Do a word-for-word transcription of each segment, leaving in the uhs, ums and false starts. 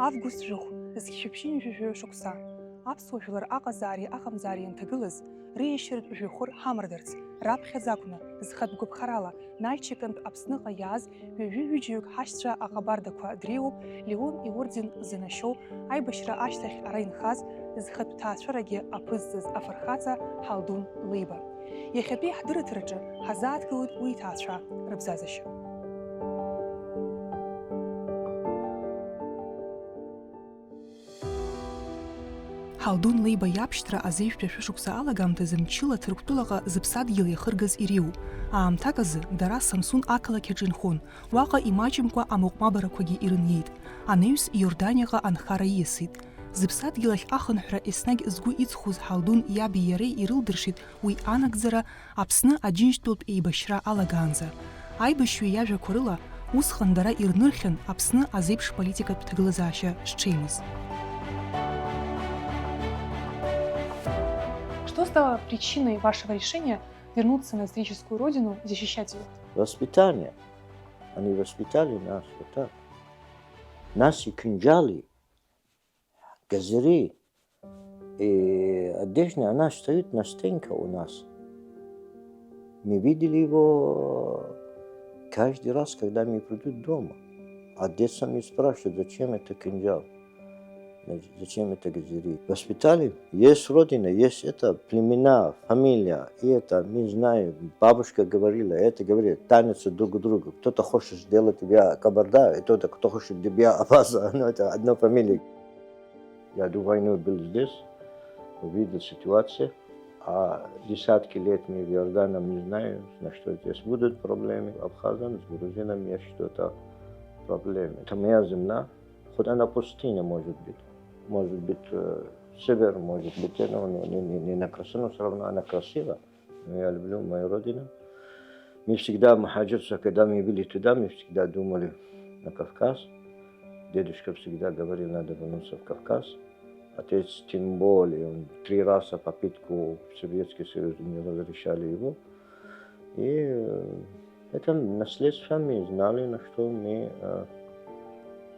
Август жәохә, зқьи жәшәи ҩажәи жәаҩа шықәса. Аԥсуа жәлар аҟазаареи аҟамзаареи ианҭагылаз, реиашьаратә жәаҩа хәы рҳамардарц, раԥхьаӡа акәны, зхатә гәаԥхарала, Нальчикынтә Аԥсныҟа иааз ҩажәи ҩыџьаҩык ҳашьцәа аҟабардақәа дреиуоуп Леон иорден занашьоу, аибашьра ашьҭахь ара инхаз, зхатә ҭаацәарагьы аԥызҵаз афырхаҵа Ҳалдун Леиба. Иахьатәи ҳдырраҭараҿы ҳазааҭгылоит уи иҭаацәа рыбзазашьа. Ҳалдун Леиба иабшьҭра азеижәтәи ашәышықәса алагамҭазы мчыла Ҭырқәтәылаҟа зыԥсадгьыл иахыргаз иреиуоуп. Аамҭак азы дара Самсун ақалақь аҿы инхон, уаҟа имаҷымкәа амыҟәмабарақәагьы ирыниеит. Анаҩс Иорданиаҟа анхара ииасит. Зыԥсадгьыл ахь ахынҳәра еснагь згәы иҵхоз Ҳалдун иаби иареи ирылдыршеит уи анагӡара Аԥсны Аџьынџьтәылатә еибашьра алагаанӡа. Аибашьҩы иажәақәа рыла, усҟан дара ирнырхьан Аԥсны азеиԥш политикатә ҭагылазаашьа шҽеимыз. Что стало причиной вашего решения вернуться на историческую родину и защищать её? Воспитание. Они воспитали нас вот так. Нас и кинжалы, газыри, и одежда, она стоит на стенке у нас. Мы видели его каждый раз, когда мы придут дома. А дети сами спрашивают, зачем это кинжал? Значит, зачем это газыри? Воспитали. Есть родина, есть это, племена, фамилия. И это, не знаю, бабушка говорила, это говорит, тянется друг к другу. Кто-то хочет сделать тебя кабарда, и кто-то, кто хочет тебя абаза. Ну, это одна фамилия. Я до войны был здесь, увидел ситуацию. А десятки лет мы в Иорданом не знаю, на что здесь будут проблемы. Абхазам с грузинами есть что-то проблемы. Это моя земля, хоть она пустыня может быть. Может быть, э, север, может быть, э, ну, ну, не, не, не на красоту, но всё равно она красива. Но я люблю мою родину. Мы всегда, мухаджирцы, когда мы были туда, мы всегда думали на Кавказ. Дедушка всегда говорил, надо вернуться в Кавказ. Отец тем более, он три раза попытку в Советский Союз не разрешали его. И, э, это наследство мы знали, на что мы, э,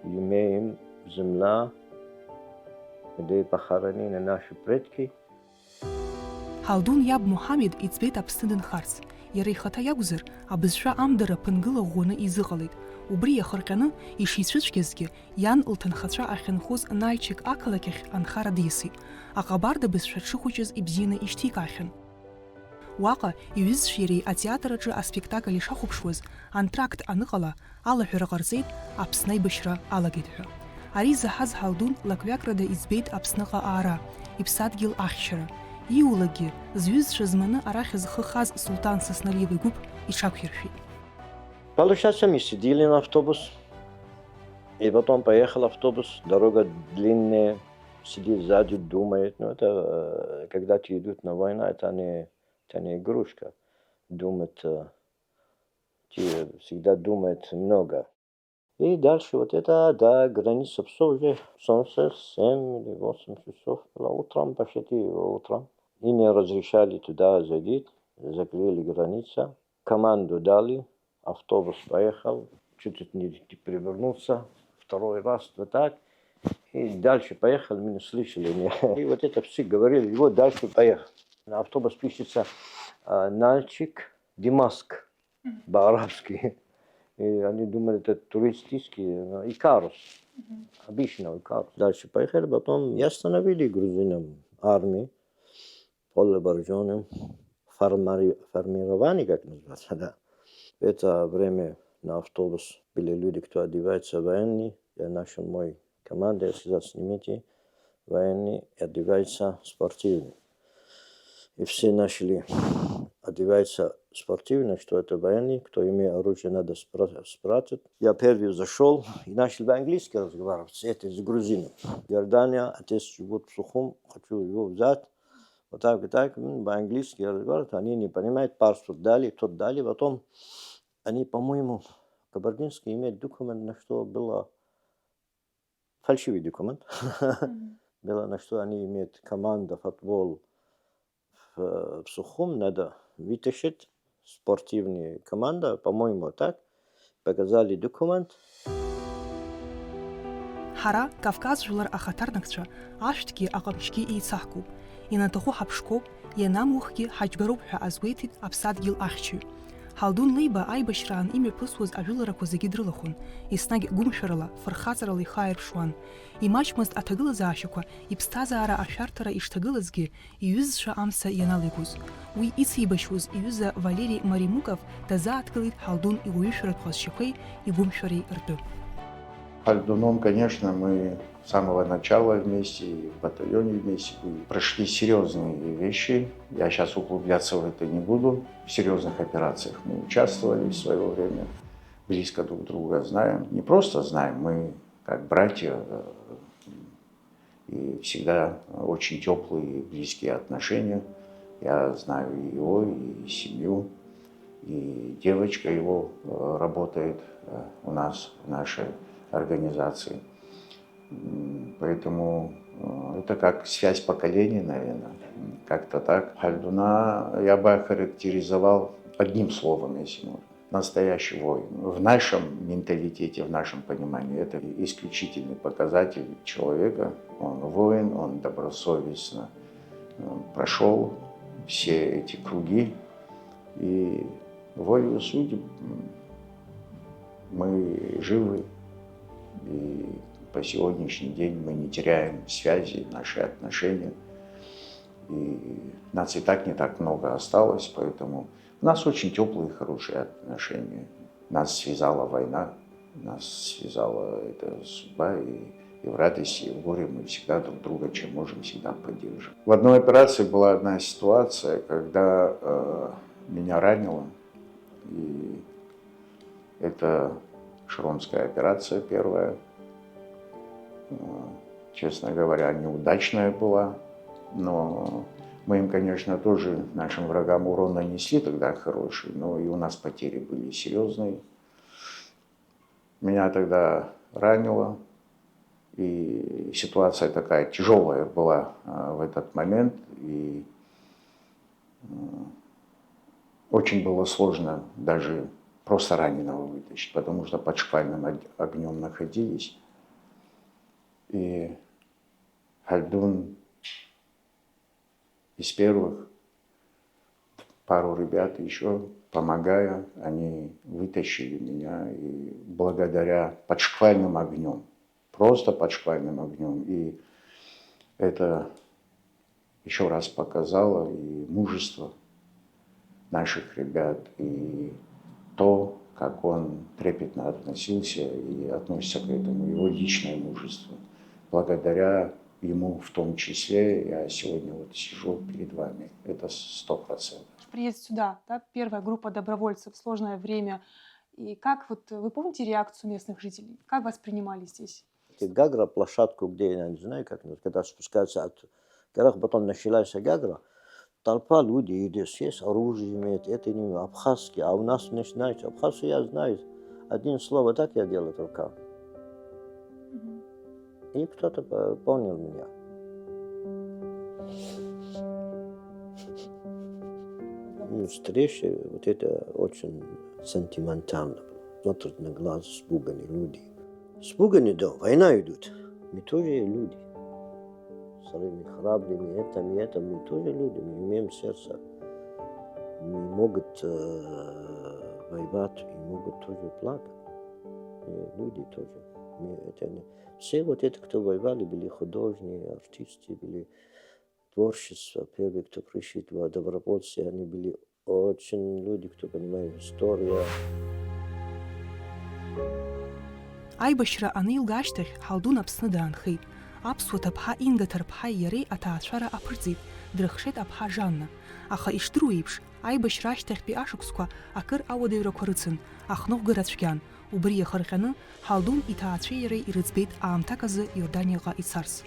имеем земля, где похоронены наши предки. Ҳалдун иаб Муҳамед иӡбеит Аԥсны дынхарц. Иара ихаҭа иакәзар, абызшәа амдара ԥынгыла ӷәӷәаны изыҟалеит. Убри иахырҟьаны, ишицәыцәгьазгьы, иан лҭынхацәа ахьынхоз Нальчик ақалақь ахь анхара дисит. Аҟабарда бызшәа дшыхәыҷыз ибзианы ишьҭикаахьан. Уаҟа иҩызцәеи иареи атеатр аҿы аспектакль ишахәаԥшуаз, антракт аныҟала, алаҳәара ҟарҵеит Аԥсны аибашьра алагеит ҳәа. Ари заҳаз Ҳалдун лакҩакрада иӡбеит Аԥсныҟа аара, иԥсадгьыл ахьчара. Ииулакгьы, зҩызцәа зманы арахь зхы хаз Сулҭан Сасналиева игәыԥ иҽақәиршәеит. Получается, мы сидели на автобус, и потом поехал автобус, дорога длинная, сидит сзади, думает. Ну, это, э, когда те идут на войну, это не, это не игрушка. Думать, э, те всегда думает много. И дальше вот это, да, граница псов уже, солнце, семь или восемь часов было утром, почти утром. И не разрешали туда заходить, закрыли граница. Команду дали, автобус поехал, чуть-чуть не, не перевернулся, второй раз вот так. И дальше поехал, мы не слышали. И вот это все говорили, его дальше поехал. На автобус пишется, а, Нальчик, Димаск, по-арабски. И они думали, это туристический, ну, Икарус. Обычно Икарус. Дальше поехали, потом и остановили грузинам армии, полувооружённым формари-, формирование, как называется, да. В это время на автобус были люди, кто одевается военный. Я нашел мой команда, я сказал, снимите военный, одевается спортивный. И все начали одеваться спортивно, что это военный, кто имеет оружие, надо спра-, спрятать. Я первый зашёл и начал по-английски разговаривать с этим, с грузином. Иордания, отец живёт в Сухум, хочу его взять. Вот так и так, м, по-английски разговаривать, они не понимают, паспорт дали, тот дали, потом они, по-моему, кабардинский имеет документ, на что было фальшивый документ. Было, на что они имеют команда футбол в, в Сухум, надо вытащить спортивная команда, по-моему, так. Показали документ. Ара, Кавказ жәлар ахаҭарнакцәа, ашәҭгьы аҟамчгьы еицаҳкуп. Ианаҭаху ҳаԥшқоуп, ианамухгьы ҳаџьбароуп ҳәа азгәеиҭеит аԥсадгьыл ахьчаҩ. Ҳалдун Леиба аибашьраан имҩаԥысуаз ажәыларақәа зегьы дрылахәын, еснагь гәымшәарала, фырхаҵарала ихы ааирԥшуан. Имаҷмызт аҭагылазаашьақәа, иԥсҭазаара ашәарҭара ишҭагылазгьы, иҩызцәа амца ианалигоз. Уи ицеибашьуаз иҩыза Валери Маримуков дазааҭгылеит Ҳалдун иуаҩышәаратә ҟазшьақәеи игәымшәареи ртәы. Хальдуном, конечно, мы с самого начала вместе, и в батальоне вместе были. Прошли серьёзные вещи. Я щас углубляться в это не буду. В серьёзных операциях мы участвовали в своё время. Близко друг друга знаем. Не просто знаем, мы как братья, э, и всегда очень тёплые и близкие отношения. Я знаю и его, и семью, и девочка его, э, работает, э, у нас, в нашей организации. М, поэтому, э, это как связь поколений, наверное. М, как-то так. Хальдуна я бы охарактеризовал одним словом, если можно. Настоящий воин. В нашем менталитете, в нашем понимании, это исключительный показатель человека. Он воин, он добросовестно, э, прошёл все эти круги. И волею судеб, м, мы живы. И по сегодняшний день мы не теряем связи, наши отношения. И нас и так не так много осталось, поэтому у нас очень тёплые, хорошие отношения. Нас связала война, нас связала эта судьба, и, и в радости, и в горе мы всегда друг друга, чем можем, всегда поддерживаем. В одной операции была одна ситуация, когда, э, меня ранило, и это Шромская операция первая. Э, честно говоря, неудачная была. Но мы им, конечно, тоже, нашим врагам, урон нанесли тогда хороший, но и у нас потери были серьёзные. Меня тогда ранило, и ситуация такая тяжёлая была, э, в этот момент, и, м, очень было сложно даже просто раненого вытащить, потому что под шквальным ог-, огнём находились. И Хальдун из первых, пару ребят ещё, помогая, они вытащили меня, и благодаря под шквальным огнём, просто под шквальным огнём. И это ещё раз показало и мужество наших ребят, и то, как он трепетно относился и относится к этому, его личное мужество. Благодаря ему в том числе я сегодня вот сижу перед вами. Это сто процентов. Приезд сюда, да, первая группа добровольцев, сложное время. И как вот, вы помните реакцию местных жителей? Как воспринимали здесь? Гагра, площадку, где, я не знаю, как, когда спускаются от Керах, потом начинается Гагра, толпа, люди, и здесь есть, оружие имеют, это не абхазский, а у нас не знаете, абхазцы я знаю, один слово так я делаю только. Мгм. И кто-то по-, понял меня. Ну, встречи, вот это очень сентиментально было. Смотрят на глаз испуганные люди. Испуганные, да, война идут. Мы тоже люди. Своими храбрыми, это, мы это, мы тоже люди, мы имеем сердце. Мы могут, э, воевать и могут тоже плакать. Мы люди тоже. Мы это не... Все вот это, кто воевали, были художники, артисты, были творчество. Первые, кто пришли, два добровольцы, они были очень люди, кто понимает историю. Аибашьра анеилга ашьҭахь, Ҳалдун Аԥсны даанхеит. Аԥсуа ҭыԥҳа Инга Ҭарԥҳаи иареи аҭаацәара аԥырҵеит, дрыхшеит аԥҳа Жанна. Аха ишдыру еиԥш, аибашьра ашьҭахьтәи ашықәсқәа акыр ауадаҩрақәа рыцын, ахныҟәгара цәгьан. Убри иахырҟьаны, Ҳалдун иҭаацәеи иареи ирыӡбеит аамҭак азы Иорданиаҟа ицарц.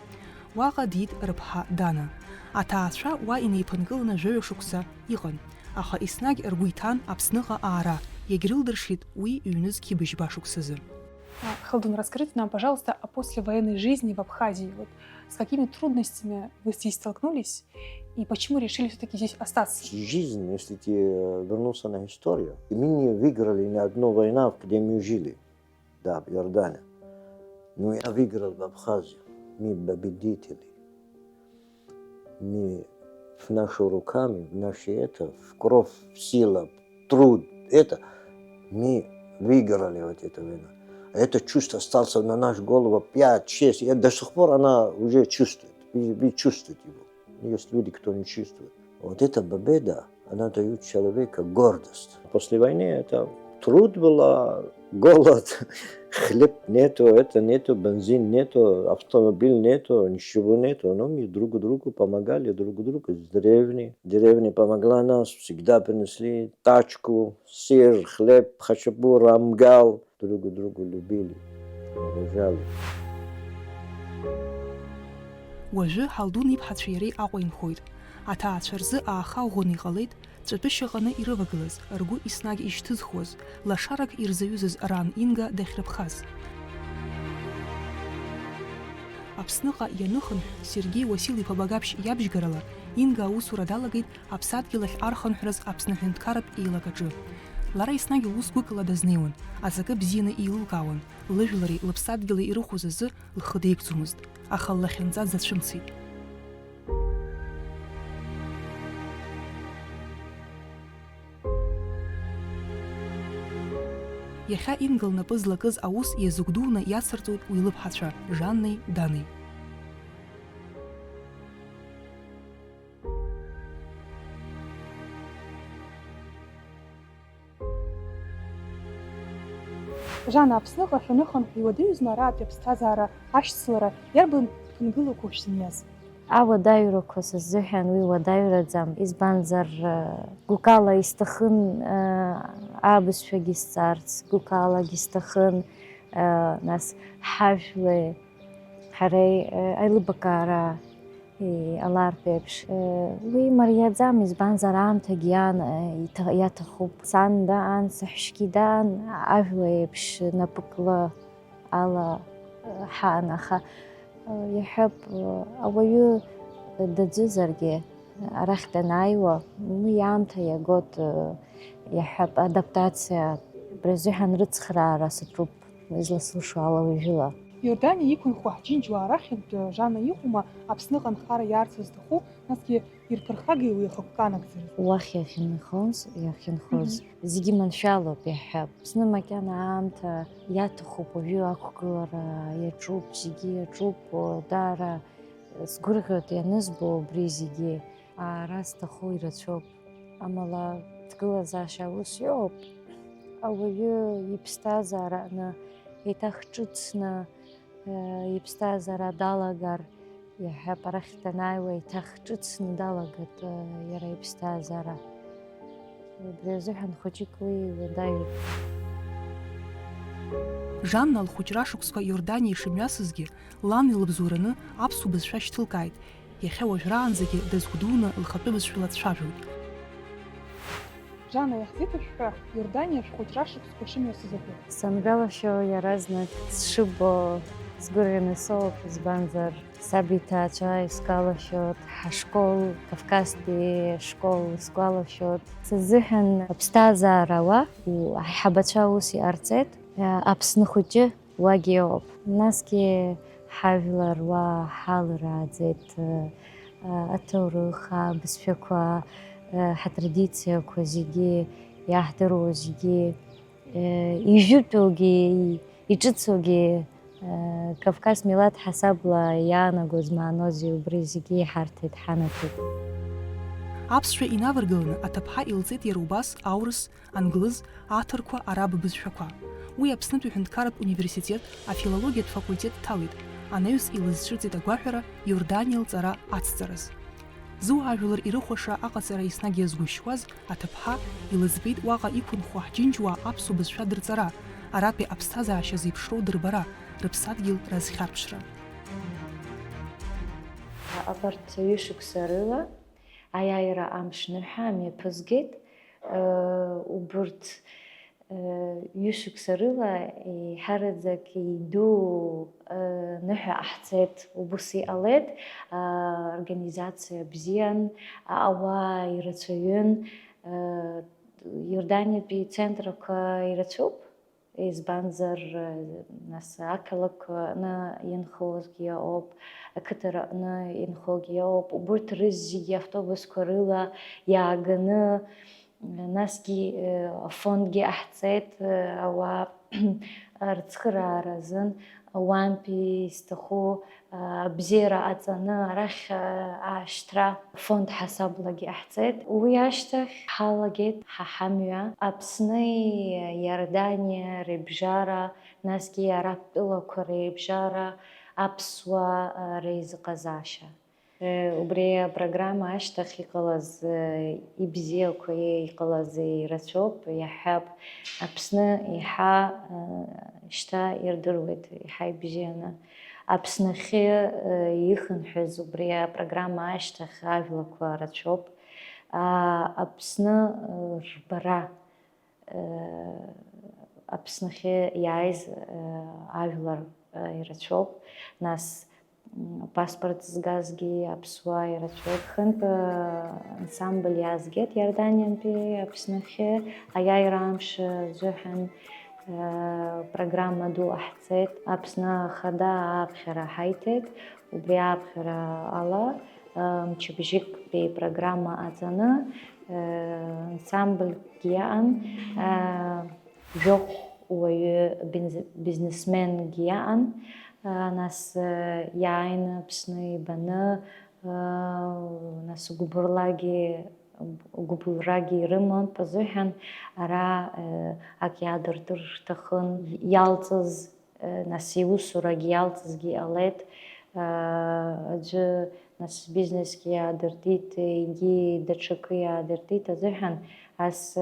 Уаҟа диит рыԥҳа Дана. Аҭаацәа уа инеиԥынкыланы жәаҩа шықәса иҟан, аха еснагь ргәы иҭан Аԥсныҟа аара, иагьрылдыршеит уи ҩнызқь быжьба шықәсазы. А, Халдун, расскажите нам, пожалуйста, о послевоенной жизни в Абхазии. Вот с какими трудностями вы здесь столкнулись и почему решили всё-таки здесь остаться? Жизнь, если ты, э, вернулся на историю, и мы не выиграли ни одну войну, где мы жили. Да, в Иордании. Ну, я выиграл в Абхазии. Мы победители. Мы в наши руками, в наши это, в кровь, в сила, в труд, это, мы выиграли вот эту войну. А это чувство остался на наш голову пять, шесть, я до сих пор она уже чувствует, вы, вы чувствуете его. Есть люди, кто не чувствует. Вот эта победа, она дает человека гордость. После войны это труд была, голод, хлеб нету, это нету, бензин нету, автомобиль нету, ничего нету. Но мы друг другу помогали, друг другу. С деревни. Деревня помогла нас, всегда принесли тачку, сыр, хлеб, хачапур, амгал. Друг друга любили, уважали. Уажәы Ҳалдун иԥҳацәеи иареи Аҟәа инхоит. Аҭаацәа рзы ааха ӷәӷәаны иҟалеит, ҵәатәышьа ҟаны ирывагылаз, ргәы еснагь ишьҭызхуаз, лашарак ирзаҩызаз ран Инга дахьрыԥхаз. Аԥсныҟа ианыхынҳә, Сергеи Уасил-иԥа Багаԥшь иабжьгарала, Инга аусура далагеит Аԥсадгьыл ахь архынҳәраз Аԥсны аҳәынҭқарратә еилакаҿы. Лара еснагь лус гәыкала дазнеиуан, аҵакы бзианы еилылкаауан, лыжәлари лыԥсадгьыли ирыхәоз азы лхы деигӡомызт, аха ллахьынҵа дзацәымцеит. Иахьа Инга лнапы злакыз аус иазыгәдуны иацырҵоит уи лыԥҳацәа, Жаннеи Данеи. Жана, Аԥсныҟа шәаныхынҳә, иуадаҩызма араатәи аԥсҭазаара ашьцылара, иарбан ԥынгылақәоу шәзыниаз? Ауадаҩрақәа сыззыҳәан уи уадаҩраӡам, избанзар, гәыкала исҭахын абызшәагьы сҵарц, гәыкалагьы сҭахын, нас ҳажәлеи ҳареи аилыбакаара иҟалартә еиԥш, уи мариаӡам, избанзар аамҭагьы иан, иҭа-, иаҭахуп. Сан даан, саҳәшьгьы даан, ажәла еиԥш напыкла ала ҳаан, аха иаҳҳәап, ауаҩы даӡәызаргьы арахь данааиуа, уи аамҭа иагот, иаҳҳәап, адаптациа, убри азыҳәан рыцхраара саҿуп. Изласылшо ала уажәыла. Иорданиа иқәынхо ҳџьынџьуаа рахьынтә Жана иҟоума Аԥсныҟа анхара иаарц зҭаху, насгьы ирԥырхагеи уи ахықәкы анагӡара? Уахь иахьынхоз, иахьынхоз зегьы маншәалоуп, иаҳҳәап. Зны макьана аамҭа иаҭахуп, уажәы ақәгылара иаҿуп, зегьы иаҿуп, даара сгәырӷьоит ианызбо убри зегьы. Ара зҭаху ирацәоуп. Амала, ҭгылазаашьа ус иоуп, ауаҩы иԥсҭазаара аҟны еиҭах ҿыцны, иԥсҭазаара далагар, иаҳҳәап, арахь данааиуа еиҭах ҿыцны далагоит иара иԥсҭазаара. Убри азыҳәан хәыҷык уи уадаҩуп. Жанна лхәыҷра шықәсқәа Иорданиа ишымҩасызгьы, лан илыбзоураны аԥсуа бызшәа шьҭылкааит, иахьа уажәраанӡагьы дазгәдуны лхатәы бызшәала дцәажәоит. Жана, иаҳзеиҭашәҳәа, Иорданиа шәхәыҷра шықәсқәа шымҩасыз азы. Сангәалашәо иаразнак сшыбо, сгәырӷьаны соуп, избанзар, саб иҭаацәа исгәалашәоит, ҳашкол, Кавказтәи школ сгәалашәоит. Сызыҳәан аԥсҭазаара уа, аиҳабацәа аус иҟарҵеит, Аԥсны хәыҷы уагьы ыҟоуп. Насгьы ҳажәлар уа ҳалрааӡеит, аҭоурых, абызшәақәа, ҳатрадициақәа зегьы, иаҳдыруа зегьы, ижәытәугьы, иҿыцугьы, Кавказ милаҭ ҳасабла иаанагоз маанозеи, убри зегьы иҳарҭеит, ҳанаҭеит. Аԥсшәа инаваргыланы аҭыԥҳа илҵеит иара убас аурыс, англыз, аҭырқәа, араб бызшәақәа. Уи Аԥснытәи аҳәынҭқарратә университет афилологиатә факультет дҭалеит, анаҩс илызцәырҵит агәаҳәара Иорданиа лҵара ацҵараз. Зуаажәлар ирыхәаша аҟаҵара еснагь иазгәышьуаз аҭыԥҳа илыӡбеит уаҟа иқәынхо ҳџьынџьуаа аԥсуа бызшәа дырҵара, аратәи аԥсҭазаашьа зеиԥшроу дырбара, рыԥсадгьыл разхьарԥшра. Абарҭ ҩышықәса рыла аиааира амш ныҳәа мҩаԥызгеит. Убырҭ ҩышықәса рыла еиҳараӡак идуу ныҳәа ҟаҳҵеит, убыс иҟалеит, организациа бзиан, ауаа ирацәаҩын, Иорданиатәи центрқәа ирацәоуп. избанзар, нас ақалақь аҟны инхозгьы ыҟоуп, ақыҭа аҟны инхогьы ыҟоуп, убырҭ рызегьы автобусқәа рыла иааганы, насгьы, э, афондгьы ҟаҳҵеит, э, ауаа рыцхыраара азын, уантәи изҭаху, э, абзиара ҟаҵаны арахь, э, аашьҭра фонд ҳасаблагьы ҟаҳҵеит. Уи ашьҭахь ҳалагеит ҳа ҳамҩа Аԥсни Иорданиа реибжьара, насгьы арабтәылақәа реибжьара, аԥсуаа, э, реизыҟазаашьа. Убри апрограмма ашьҭахь иҟалаз, ибзиақәа, иҟалаз ирацәоуп, иаҳҳәап, Аԥсны еиҳа, шьҭа ирдыруеит, еиҳа ибзианы. Аԥсны ахьы ихынҳәыз убри апрограмма ашьҭахь ажәлақәа рацәоуп. Аԥсны рбара Аԥсны ахьы иааиз ажәлар ирацәоуп, нас паспорт згазгьы аԥсуаа ирацәоуп. Хынтә ансамбль иаазгеит Иорданиантәи Аԥсны ахьы аиааира амш азыҳәан программа ду ҟаҳҵеит. Аԥсны Ахада ааԥхьара ҳаиҭеит, убри ааԥхьара ала мчыбжьыктәи программа аҵаны, ансамбльгьы иаан, жәохә уаҩы бизнесменгьы иаан, нас иааины Аԥсны ибаны, нас гәыбылрагьы, гәыбылрагьы ирымоуп азыҳәан, ара ак иаадыртыр рҭахын, иалҵыз Нас иусурагьы иалҵызгьы иҟалеит, аӡәы нас бизнесгьы иаадыртит, егьи даҽакы иаадыртит азыҳәан, ас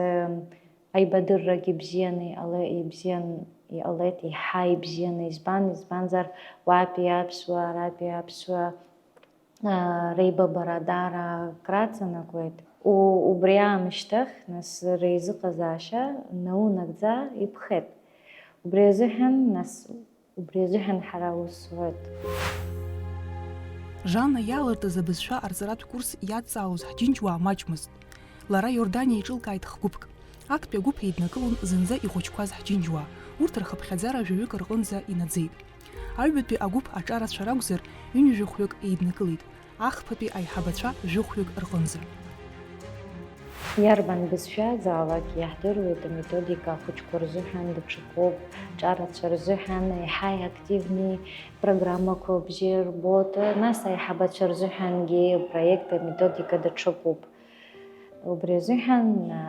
аибадыррагьы бзианы иҟала-, ибзиан-, иҟалеит, еиҳа ибзианы. Избан, избанзар, уаатәи аԥсуаа, аратәи аԥсуаа, реибабара даара акраҵанакуеит. У-, убри аамышьҭахь, нас, реизыҟазаашьа наунагӡа иԥхеит. Убри азыҳәан, нас, убри азыҳәан ҳара аус зуеит. Жанна иаалыртыз абызшәа арҵаратә курс иадҵаауаз ҳџьынџьуаа маҷмызт. Лара Иорданиа иҿылкааит хгәыԥк. Актәи агәыԥ еиднакылон зынӡа ихәыҷқәаз ҳџьынџьуаа. Урҭ рхыԥхьаӡара жәаҩык рҟынӡа инаӡеит. Аҩбатәи агәыԥ аҿарацәа ракәзар, ҩынҩажәи хәҩык еиднакылеит, ахԥатәи аиҳабацәа жәохәҩык рҟынӡа. Иарбан бызшәазаалак иаҳдыруеит, аметодика ахәыҷқәа рзыҳәан даҽакоуп, аҿарацәа рзыҳәан еиҳа активни программақәа бзиа рбоит, нас аиҳабацәа рзыҳәангьы апроект аметодика даҽакуп. Убри азыҳәан, а,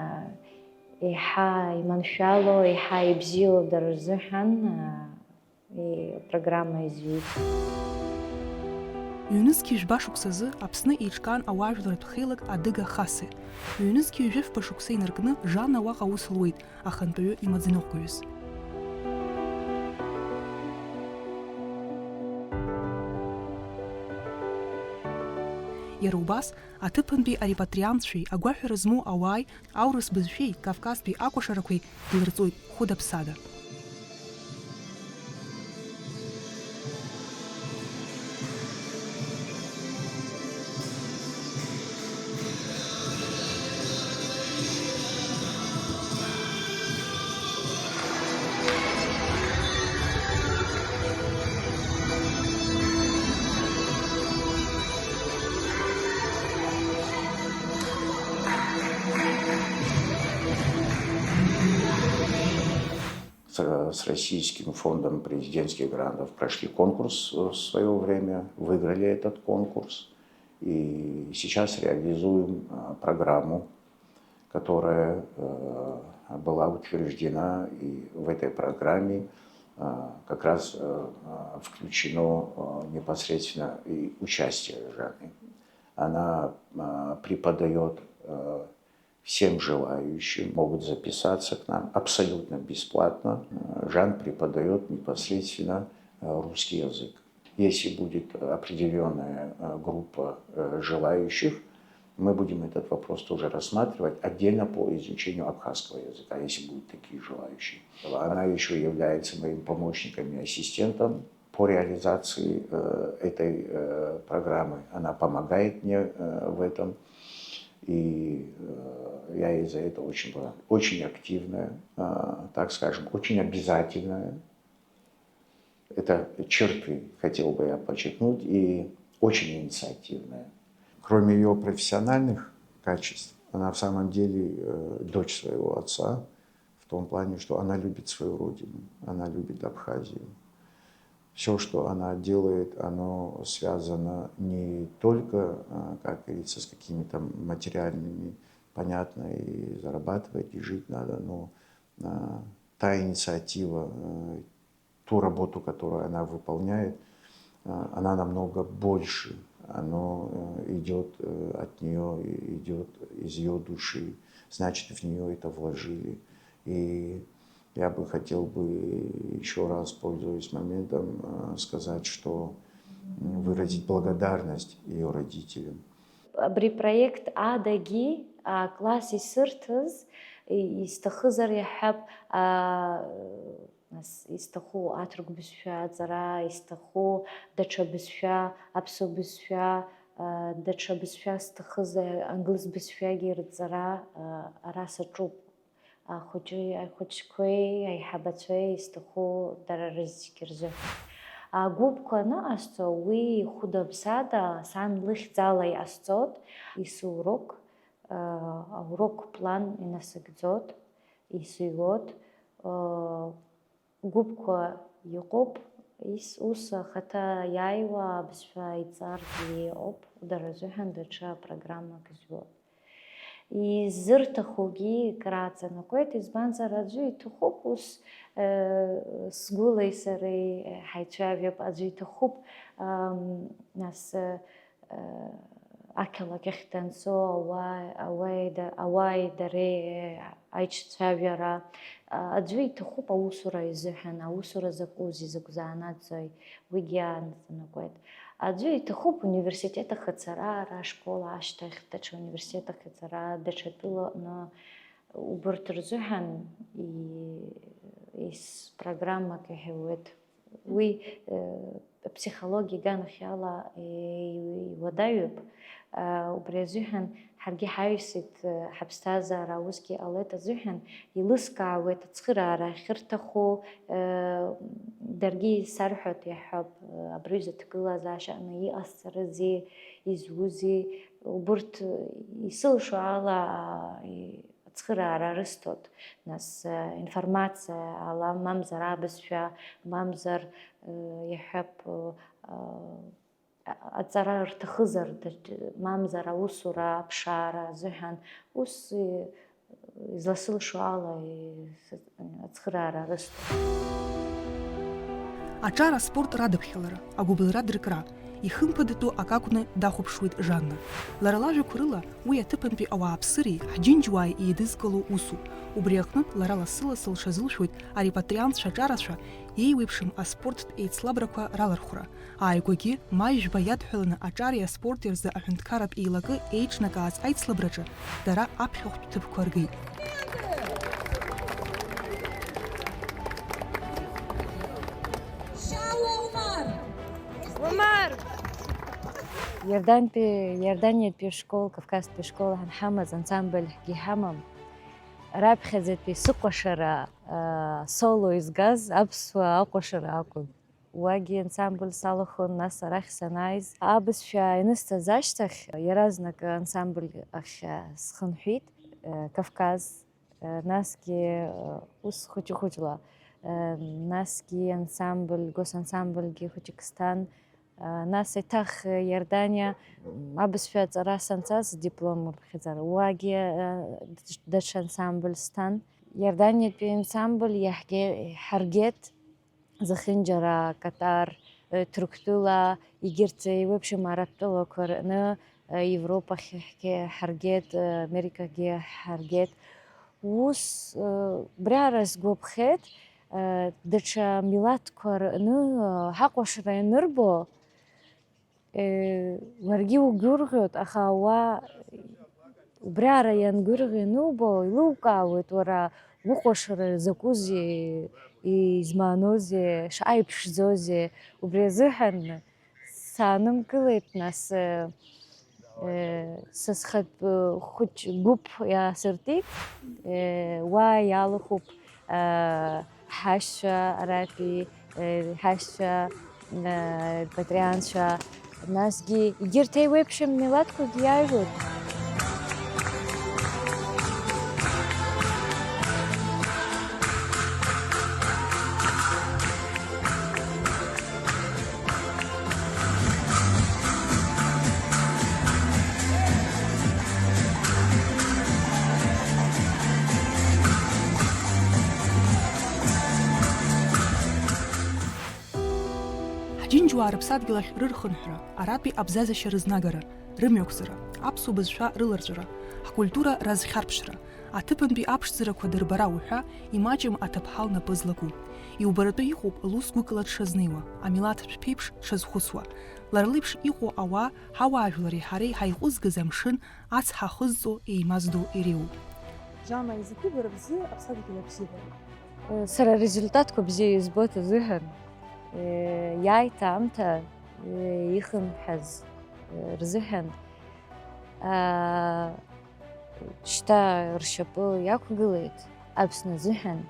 еиҳа иманшәало, еиҳа ибзиоу дара рзыҳәан, а, и-, программа изҩит. Ҩнызқьи жәба шықәсазы Аԥсны еиҿкаан ауаажәларратә хеилак Адыга Хассе. Ҩнызқьи ҩажәи фба шықәса инаркны Жанна уаҟа аус луеит, ахантәаҩы имаӡаныҟәгаҩыс. Иара убас, аҭыԥантәи арепатриантцәеи агәаҳәара змоу ауааи аурыс бызшәеи кавказтәи акәашарақәеи длырҵоит хәыда-ԥсада. С, с Российским фондом президентских грантов прошли конкурс в своё время, выиграли этот конкурс. И сейчас реализуем, а, программу, которая, э, была утверждена, и в этой программе, а, как раз, э, а, включено, э, непосредственно и участие Жанны. Она, а, преподаёт, э, всем желающим, могут записаться к нам абсолютно бесплатно. Э, Жан преподаёт непосредственно, э, русский язык. Если будет определённая, э, группа, э, желающих, мы будем этот вопрос тоже рассматривать отдельно по изучению абхазского языка, если будут такие желающие. Она ещё является моим помощником и ассистентом по реализации, э, этой, э, программы. Она помогает мне, э, в этом. И э, я ей за это очень благодарен. Очень активная, э, так скажем, очень обязательная. Это черты, хотел бы я подчеркнуть, и очень инициативная. Кроме ее профессиональных качеств, она в самом деле э, дочь своего отца, в том плане, что она любит свою родину, она любит Абхазию. Все, что она делает, оно связано не только, э, как говорится, с какими-то материальными, понятно, и зарабатывать, и жить надо, но э, та инициатива, э, ту работу, которую она выполняет, э, она намного больше. Оно э, идет э, от нее, идет из ее души. Значит, в нее это вложили. И я бы хотел бы еще раз, пользуясь моментом, э, сказать, что м, выразить благодарность ее родителям. Абри апроект адагьы, а, класс исырҭаз, и-, исҭахызар иаҳҳәап, а, нас исҭаху аҭырқә бызшәа аҵара, исҭаху даҽа бызшәа, аԥсуа бызшәа, а, даҽа бызшәа сҭахызар, англыз бызшәагьы рҵара, а, ара саҿуп. Ахәыҷи, ахәыҷқәеи, аиҳабацәеи исҭаху дара рызегь рзыҳәан. Агәыԥқәа аныҟасҵо, уи хәыда-ԥсада сан лыхьӡала иҟасҵоит, исурок, аурок план инасыгӡоит, исыҩуеит, гәыԥқәа иҟоуп, ис-, ус ахаҭа иааиуа абызшәа иҵаргьы иҟоуп, дара рзыҳәан даҽа программак зҩуа. Изырҭахугьы краҵанакуеит, избанзар, аӡәы иҭахуп ус, э, сгәылеи сареи ҳаицәажәап, аӡәы иҭахуп, ам, нас, э, ақалақь ахь данцо ауаа, ауааи да-, ауааи дареи аиҿцәажәара, а, аӡәы иҭахуп аусура изыҳәан, аусура закәызеи, закә заанаҵои, уигьы аанаҵанакуеит. Аӡәы иҭахуп университет ахь ацара, ара ашкол ашьҭахь даҽа университет ахь ацара, даҽа тәылаҟны, убырҭ рзыҳәан и-, ис-, программак иҳәауеит. Уи, э, аԥсихологиа аганахьала, э, иуадаҩуп. Э, убри азыҳәан ҳаргьы ҳаҩсит, э, ҳаԥсҭазаара усгьы иҟалеит азыҳәан, еилыскаауеит ацхыраара ахьырҭаху, э, даргьы исарҳәоит, иаҳҳәап, э, абри аҩыза аҭагылазаашьа аҟны иҟасҵарызеи, изузеи, убырҭ, э, исылшо ала, э, ацхыраара рысҭоит, нас, э, информациа ала, мамзар абызшәа, мамзар, э, иаҳҳәап, э, а-, аҵара рҭахызар, даҿ-, мамзар аусура, аԥшаара азыҳәан, ус, э, изласылшо ала, э, с-, ацхыраара рысҭоит. Аҿар аспорт радыԥхьалара, агәыбылра дыркра, ихымԥадатәу акы акәны дахәаԥшуеит Жанна. Лара лажәақәа рыла, уи аҭыԥантәи ауааԥсыреи ҳџьынџьуааи еидызкыло усуп. Убри аҟнытә лара лассы-лассы лҽазылшәоит арепатриантцәа аҿарацәа еиуеиԥшым аспорттә еицлабрақәа ралархәра. Ааигәагьы, маи жәба иадҳәаланы аҿари аспорти рзы аҳәынҭқарратә еилакы еиҿнакааз аицлабраҿы дара аԥхьахәтә ҭыԥқәа ргеит. Шьалуа Умар! Умар! Иордантәи, Иорданиатәи ашкол, Кавказтәи ашкол ҳанҳамаз ансамбльгьы ҳамам. Раԥхьаӡатәи сыкәашара, аа, соло изгаз аԥсуа акәашара акәын. Уагьы ансамбль салахәын, нас арахь санааиз, абызшәа ианысҵаз ашьҭахь, иаразнак ансамбль ахь схынҳәит, Кавказ, насгьы ус хәыҷы-хәыҷла, насгьы ансамбль, госансамбльгьы хәыҷык сҭан, нас еиҭах Иорданиа абызшәа аҵара санцаз, диплом рхьӡара, уагьы даҽа ансамбль сҭан. Иорданиатәи ансамбль иаҳге-, ҳаргеит. Зехьынџьара, Катар, э, Ҭырқәтәыла, егьырҭ, э, еиуеиԥшым Арабтәылақәа рҟны, э, Европахь ҳгьы ҳаргеит, э, Америкагьы ҳаргеит. Ус, э, убриаҟара сгәаԥхеит, э, даҽа милаҭқәа рҟны, э, ҳакәашара ианырбо, Э, уаргьы угәырӷьоит, аха ауаа убриаҟара иангәырӷьо ианубо, еилукаауеит уара укәашара закәызеи, измааноузеи, шаҟа иԥшӡоузеи. Убри азыҳәан саанымгылеит, нас, э, Э, са схатә, э, хәыҷ гәыԥ иаасыртит. Э, уа иалахәуп, э, ҳашьцәа аратәи, э, ҳашьцәа, э, репатриантцәа, насгьы егьырҭ еиуеиԥшым милаҭқәагьы иааҩуеит. Ҳџьынџьуаа рыԥсадгьыл ахь рырхынҳәра, аратәи абзазашьа рызнагара, рымҩақәҵара, аԥсуа бызшәа рыларҵәара, ҳкультура разхьарԥшра, аҭыԥантәи аԥшӡарақәа дырбара уҳәа, имаҷым аҭыԥҳа лнапы злаку. Иубаратәы иҟоуп лус гәыкала дшазнеиуа, амилаҭ шәԥеиԥш дшазхәыцуа. Лара леиԥш иҟоу ауаа, ҳауаажәлари ҳареи ҳаиҟәызгаз амшын ацҳа ахызҵо еимаздо иреиуоуп. Жана изакәи бара бзы аԥсадгьыл абзиабара? Сара арезультатқәа бзиа избоит азыҳәан, иааит аамҭа, ихынҳәыз рзыҳәан, шьҭа ршьапы иақәгылеит Аԥсны азыҳәан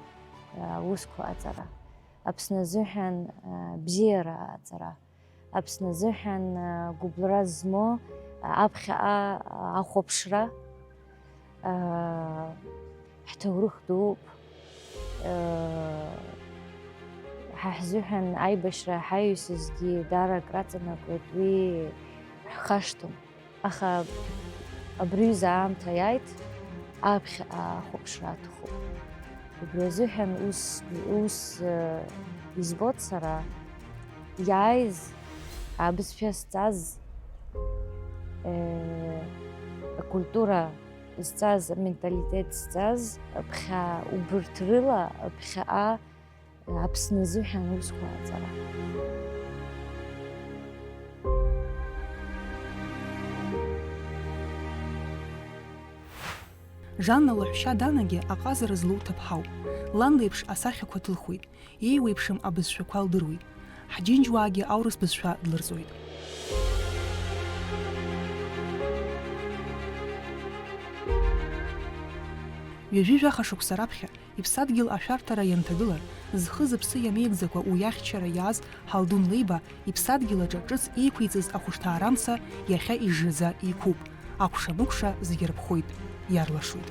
аусқәа аҵара, Аԥсны азыҳәан бзиара аҵара. Аԥсны азыҳәан, а, гәыбылра змоу, а, аԥхьаҟа, а, ахәаԥшра, а, ҳҭоурых дууп. А, ҳа ҳзыҳәан аибашьра ҳаҩсызгьы даара акраҵанакуеит, уи ҳхашҭом. Аха абри аҩыза аамҭа иааит, аԥхьаҟа ахәаԥшра аҭахуп. Убри азыҳәан ус, ус, э, избоит сара, иааиз, абызшәа зҵаз, э, акультура зҵаз, аменталитет зҵаз, ԥхьа убырҭ рыла, ԥхьаҟа Аԥсны азыҳәан аусқәа аҵара. Жанна лаҳәшьа Данагьы аҟазара злоу ҭыԥҳауп. Лан леиԥш асахьақәа ҭылхуеит, иеиуеиԥшым абызшәақәа лдыруеит. Ҳџьынџьуаагьы аурыс бызшәа длырҵоит. Ҩажәи жәаха шықәса раԥхьа Иԥсадгьыл ашәарҭара ианҭагыла, зхы-зыԥсы иамеигӡакәа уи ахьчара иааз Ҳалдун Леиба иԥсадгьыл аҿы ҿыц еиқәиҵаз ахәышҭаарамца иахьа ижжаӡа иқәуп, акәша-мыкәша зегьы рыԥхоит, иарлашоит.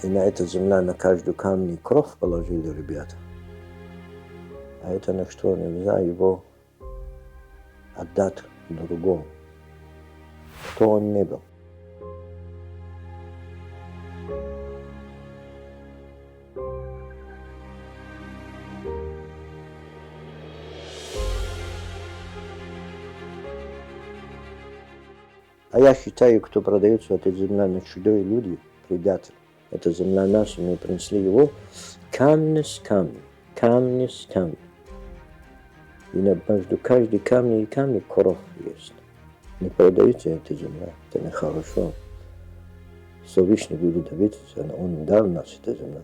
И на эту землю, на каждый камень кровь положили ребята. А это на что нельзя его отдать другому, кто он ни был. А я считаю, кто продается эта земля на чужие люди, предатель. Эта земля наша, мы принесли его камни с камня, камни с камня. И на, между каждой камней и камней кровь есть. Не продается эта земля, это нехорошо. Всевышний будет добиться, он дал нас эта земля.